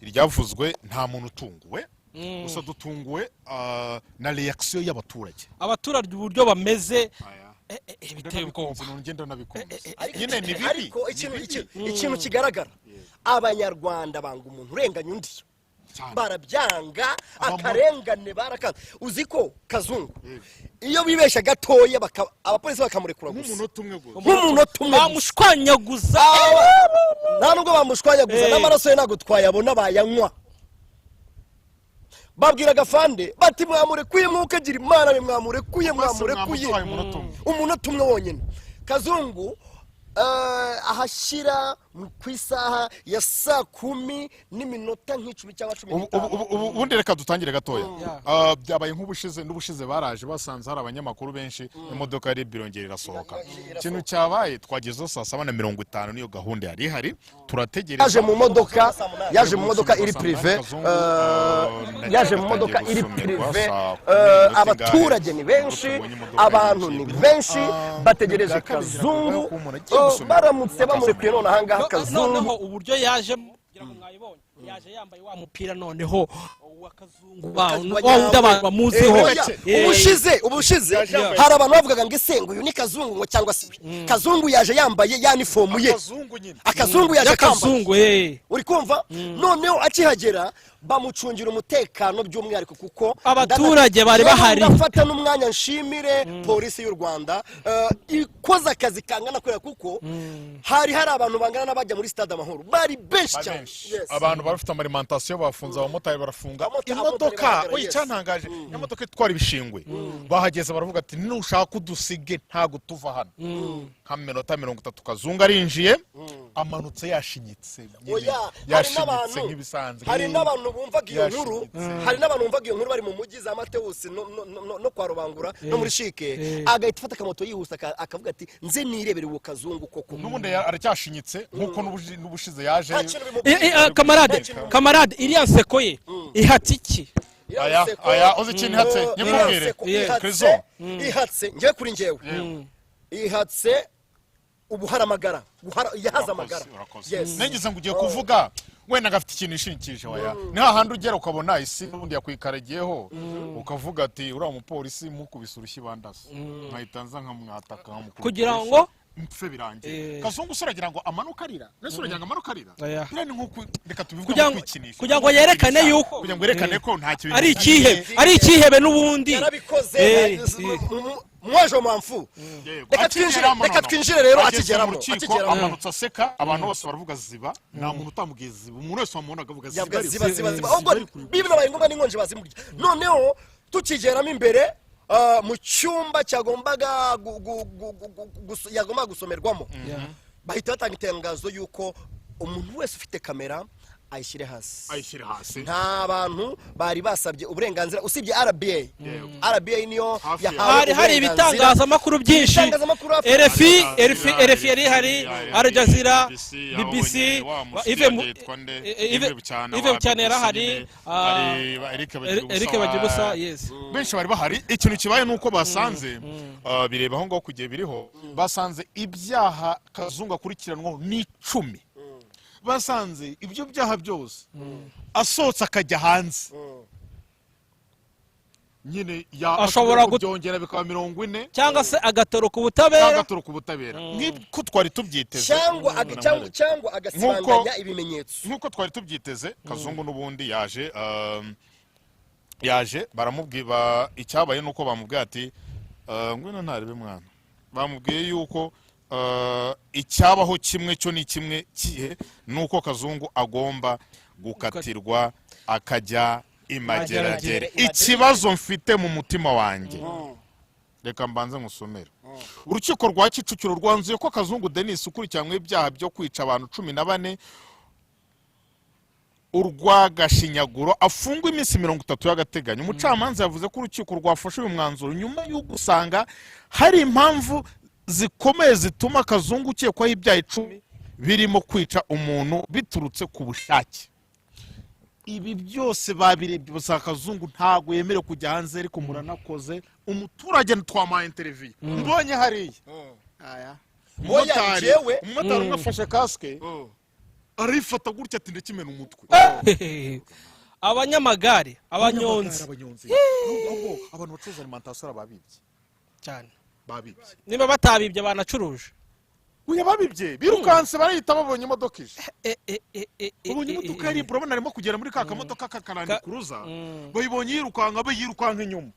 Iryavuzwe, nta muntu utunguwe, gusa dutunguwe na reaction y'abaturage. Abaturage uburyo bameze, biteye ubwoba. Ngenda nabikunze nyine, ni bibi. Ariko ni ikintu bibi. Ikintu kigaragara, Abanyarwanda banga umuntu urenganya undi. Cyane. Barabyanga, akarengane barakanze. Uzi ko Kazungu iyo bibeshya gatoya abapolisi bakamurekura gusa, nk'umunota umwe gusa, nk'umunota umwe gusa, bamushwanyaguza. Nta nubwo bamushwanyaguza, n'amaraso ye ntabwo twayabona, bayanywa. Babwira agafande bati: "Mwamurekuye, mwuka agira Imana, mwamurekuye, mwamurekuye." Mwamutwaye umunota umwe. Umunota umwe wonyine. Kazungu ahashyira ku isaha ya saa 10 n'iminota nk'icumi cyangwa cumi n'itanu. Ubundi reka dutangire gatoya. Yeah. Byabaye nk'ubushize. N'ubushize baraje basanze hari abanyamakuru benshi, imodoka ya RIB irongera irasohoka. Irasohoka. Ikintu cyabaye, twagezeho saa 7:50, niyo gahunda yari ihari, turategereza. Yaje mu modoka, yaje mu modoka iri Saa privé. Kazungu, Yaje mu modoka iri gusomerwa privé. saa 10 n'iminota Abaturage ingahe, ni benshi, ubwo tubonye imodoka abantu ni yinjiye. benshi bategereje Bwa kabiri Kazungu. biragaragara ko umuntu agiye gusomerwa. Baramutse bamurekuye none ahangaha, Kazungu Noneho uburyo yajemo, kugira ngo mwayibonye, yaje yambaye wa mupira noneho wa Kazungu, wa wa wa wundi abantu bamuziho. Oya, ubushize yambaye- hari abantu bavugaga ngo: "Ese ngo uyu ni Kazungu ngo cyangwa se we?" Kazungu yaje yambaye ya uniform ye. Akazungu nyine. Akazungu yaje kambaye. Y'akazungu. Uri kumva? Noneho akihagera bamucungira umutekano by'umwihariko kuko Abaturage bari bahari. Ndafata n'umwanya nshimire Polisi y'u Rwanda, ikoze akazi kangana kuriya, kuko hari abantu bangana n'abajya muri Stade Amahoro, bari benshi cyane. Benshi. Yes. Abantu bari bafite ama alimentation bafunze, abamotari barafunga. Abamotari Imodoka baragara, oya, yes. icyantangaje, imodoka itwara ibishingwe, bahageze baravuga ati: "Nushaka udusige, ntabwo tuva hano." Nka minota 30 Kazungu arinjiye, amanutse yashinyitse nyine, Oya, hari yashinyitse n'abantu nk'ibisanzwe. Hari n'abantu bumvaga iyo nkuru, Yashinyitse. hari n'abantu bumvaga iyo nkuru bari mu mujyi za Matewusi no kwa Rubangura no muri CHIC, agahita afata akamoto yihuse akavuga ati: "Nze nirebere uwo Kazungu koko." N'ubundi aracyashinyitse nk'uko n'ubushize yaje. Nta kintu bimubwiye. Kamarade, Nta kintu bimubwiye. kamarade, iriya nseko ye ihatse iki? Iriya Aya, aya, uzi ikintu ihatse? Iriya Nyikubwire. nseko Krizo. ihatse ngewe, kuri ngewe ihatse ubuharamagara, yahaze amagara. Urakoze. Yes. Nigeze ngo ugiye kuvuga wenda ngafite ikintu ishingikirije. Waya, ni hahandi ugera ukabona isi n'ubundi yakwikaragiyeho, ukavuga ati: "Uriya mupolisi mukubise urushyi bandasa, nkahita nza nkamwataka, nkamukubita Kugira urushyi, ngo mpfe birangiye." Kazungu se uragira ngo amanuke arira? Mbese uragira ngo amanuke arira? Oya. Biriya ni nko reka tubivuge Kugira nko ngo kwikinisha. kugira ngo yerekane yuko Kugira ngo yerekane ko nta kintu ari ikihebe, ari ikihebe n'ubundi. Yarabikoze. Mwaje mpamvu. Yego. Reka twinjire, Akigeramo reka noneho. twinjire rero. Ageze Akigeramo, mu rukiko, akigeramo. amanutse aseka, abantu bose baravuga ziba. Nta muntu utamubwiye ziba, umuntu wese wamubonaga avuga ziba. Yavuga Ariko. ziba, ziba, ziba. Ahubwo binabaye ngombwa n'inkonji bazimurya. Noneho tukigeramo imbere, mu cyumba cyagombaga yagombaga gusomerwamo, bahita batanga itangazo y'uko umuntu wese ufite kamera ayishyire hasi. Ayishyire hasi. Nta bantu bari basabye uburenganzira usibye RBA. RBA niyo Hafi ya- yahawe Hari hari uburenganzira. ibitangazamakuru byinshi. Ibitangazamakuru hafi- RFI, Al RFI, RFI yari ihari, Al Jazeera, BBC, Yves Bucyana yarahari, Eric Bagirubusa, yes. Benshi bari bahari. Ikintu kibaye ni uko basanze, bireba aho ngaho kugiye biriho, basanze ibyaha Kazungu akurikiranwaho ni 10. Basanze ibyo byaha byose asohotse akajya hanze nyine Ashobora kubyongera bikaba 40. Cyangwa se agatoroka ubutabera. Agatoroka ubutabera nk'uko twari tubyiteze. Cyangwa agasibanganya ibimenyetso. Nk'uko twari tubyiteze, Kazungu n'ubundi yaje, yaje baramubwira. Icyabaye ni uko bamubwiye ati: "Ngwino ntarebe mwana." Bamubwiye yuko icyabaho kimwe cyo ni kimwe kihe, ni uko Kazungu agomba gukatirwa akajya imageragere. Ikibazo mfite mu mutima wanjye, reka mbanze nkusomere. Urukiko rwa Kicukiro rwanzuye ko Kazungu Denis ukurikiranyweho ibyaha byo kwica abantu 14 urwagashinyaguro afungwa iminsi 30 y'agateganyo. Umucamanza yavuze ko urukiko rwafashe uyu mwanzuro nyuma y'uko usanga hari impamvu zikomeye zituma Kazungu ukekwaho ibyaha 10 birimo kwica umuntu biturutse ku bushake. Ibi byose babirebye basanga Kazungu ntabwo yemerewe kujya hanze. Ariko muranakoze, umuturage twamuhaye interview mbonye hariya. Oya, Umumotari, njyewe- umumotari umwe afashe kasike. Arifata gutya ati ndakimena umutwe. Abanyamagare, abanyonzi. Abanyonzi. Ahubwo abantu bacuruza alimentation babibye. Cyane. Babibye. Niba batabibye, banacuruje. Oya, babibye, birukanse barahita babonye imodoka ije. Eh, Babonye imodoka yari, urabona arimo kugera muri ka kamodoka ka Land Cruiser. Bayibonye yirukanka, bayirukanka inyuma.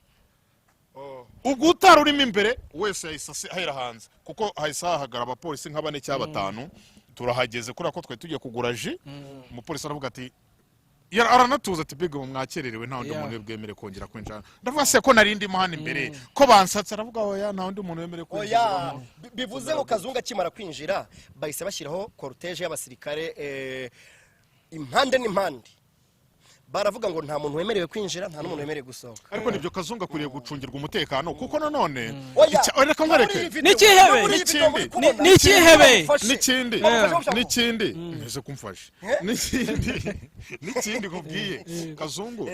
Ubwo utari urimo imbere wese yahise ahera hanze, kuko hahise hahagara abapolisi nka bane cyangwa batanu. Turahageze kubera ko twari tugiye kugura jus. Umupolisi aravuga ati, aranatuza ati: "Big, mwakererewe, nta wundi muntu bwemere kongera kwinjira." Ndavuga: "Se ko nari ndimo hano imbere, ko bansatse?" Aravuga: "Oya, nta wundi muntu wemerewe Oya. kwinjira." Bivuze ngo Kazungu akimara kwinjira bahise bashyiraho cortège y'abasirikare, impande n'impande. Baravuga ngo nta muntu wemerewe kwinjira, nta n'umuntu wemerewe gusohoka. Ariko nibyo, Kazungu akwiriye gucungirwa umutekano, kuko nanone Oya, reka no muri nkwereke. iyi video- N'ikihebe. no muri iyi video muri N'ikindi. kubona, N'ikihebe. bamufashe. N'ikindi. Bamufashe bashaka. N'ikindi nteze kumfasha, n'ikindi nkubwiye, Kazungu,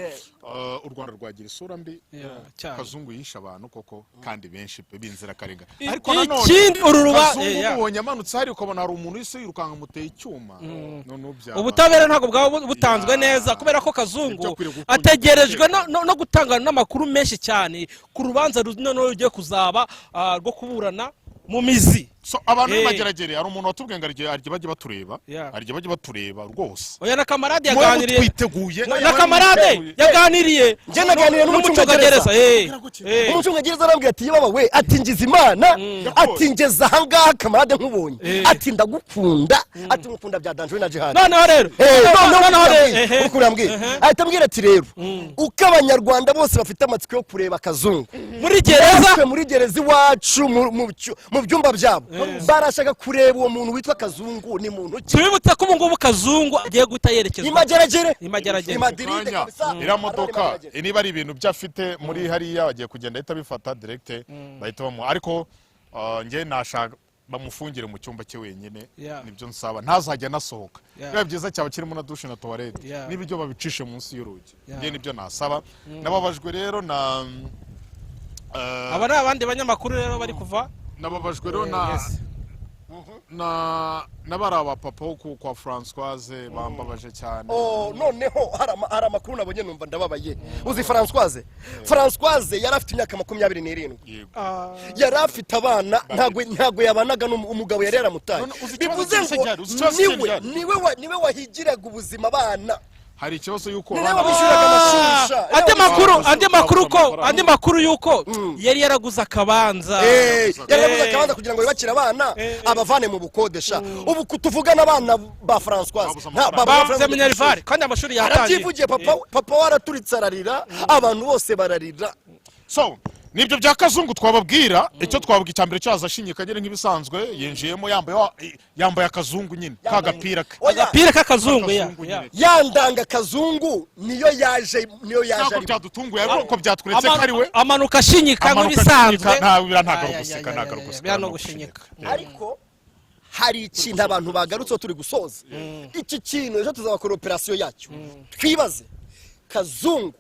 u Rwanda rwagira isura mbi. Yeah, cyane. Kazungu yishe abantu koko, kandi benshi pe, b'inzirakarengane. Ariko nanone Ikindi uru ruba Kazungu yeah. umubonye amanutse hari, ukabona hari umuntu wese yirukanka amuteye icyuma, noneho byaba Ubutabera ntabwo bwaba butanzwe neza, kubera ko Ibyo Kazungu akwiriye gukunda ategerejwe no gutanga n'amakuru menshi cyane ku rubanza noneho rugiye kuzaba, rwo kuburana mu mizi. So abantu b'Imageragere, hari umuntu watubwiye ngo hari igihe bajya batureba. Hari igihe bajya batureba rwose. Oya, na kamarade Mwe yaganiriye. twiteguye. Na kamarade yaganiriye. Njye naganiriye n'umucungagereza. N'umucungagereza. Umucungagereza arambwira ati: "Yaba we," ati, "ngize Imana," ati, "ngeze ahangaha kamarade nkubonye," ati, "ndagukunda," ati, "ngukunda bya danger na Jihad." Noneho rero Noneho noneho rero ukuntu yambwiye, ahita ambwira ati: "Rero uko Abanyarwanda bose bafite amatsiko yo kureba Kazungu muri gereza, natwe muri gereza iwacu mu byumba byabo barashaka kureba uwo muntu witwa Kazungu ni muntu ki." Tubibutse ko ubu ngubu Kazungu agiye guhita yerekezwa Imageragere. I Mageragere. I Madrid Kanya, kabisa. iriya modoka, Mageragere. niba ari ibintu byo afite muri hariya, bagiye kugenda ahita bifata direct, bahita bamuha. Ariko njye nashaka bamufungire mu cyumba cye wenyine. Nibyo nsaba, ntazajya anasohoka. Biba byiza cyaba kirimo na douche na toilette, n'ibiryo babicishe munsi y'urugi. Njye nibyo nasaba. Nababajwe rero na Aba ni abandi banyamakuru rero bari kuva. Nababajwe rero na na n'abari abapapa bo kwa Francoise, bambabaje cyane. Oh, noneho hari amakuru nabonye numva ndababaye. Uzi Francoise? Francoise yari afite imyaka 27. Yego. Yari afite abana, ntabwo yabanaga n'umugabo, yari yaramutaye. None uzi ikibazo Bivuze cy'ise ngo gihari? Uzi ikibazo niwe cy'ise gihari? niwe wahigiraga ubuzima abana. Hari ikibazo y'uko Ni nawe abana wabishyuraga amashuri sha. Andi makuru, andi makuru ko Babuze andi makuru yuko yari yaraguze akabanza. Yari yaraguze akabanza kugira ngo yubakire abana, abavane mu bukodesha. Ubu tuvugana abana ba Francoise Babuze amafaranga. Babuze minerval kandi amashuri yatangiye. Arabyivugiye papa we, papa we araturitse ararira, abantu bose bararira. So nibyo bya Kazungu twababwira. Icyo twababwira icya mbere, cyaza ashinyika nyine nk'ibisanzwe, yinjiyemo yambaye akazungu nyine, ka gapira ke. Oya, Agapira k'akazungu ya Akazungu ya. nyine. Yandanga Kazungu niyo yaje, niyo yaje Ntabwo arimo. byadutunguye, ariko byatweretse ko ari we. Amanuka ashinyika Amanuka nk'ibisanzwe. ashinyika, nta ntabwo ari Ay, ay, uguseka, ay, ntabwo ari ay, uguseka, biriya ni ni ugushinyika. Ariko hari ikintu abantu bagarutseho turi gusoza iki kintu, ejo tuzabakora operasiyo yacyo. Twibaze, Kazungu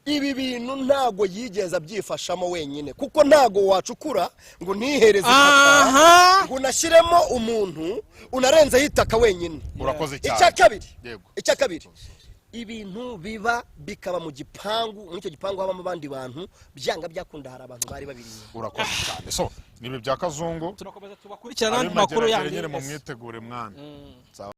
ibi bintu ntabwo yigeze abyifashamo wenyine, kuko ntabwo wacukura ngo ntihereze itaka, ngo unashyiremo umuntu unarenzeho itaka wenyine. Urakoze cyane. Icya kabiri, Yego. icya kabiri, ibintu biba bikaba mu gipangu, muri icyo gipangu habamo abandi bantu, byanga byakunda hari abantu bari babiri inyuma. Urakoze cyane. So nibi bya Kazungu. Turakomeza tubakurikirana n'andi makuru Ab'imageragere yandi. nyine mumwitegure mwana. Sawa.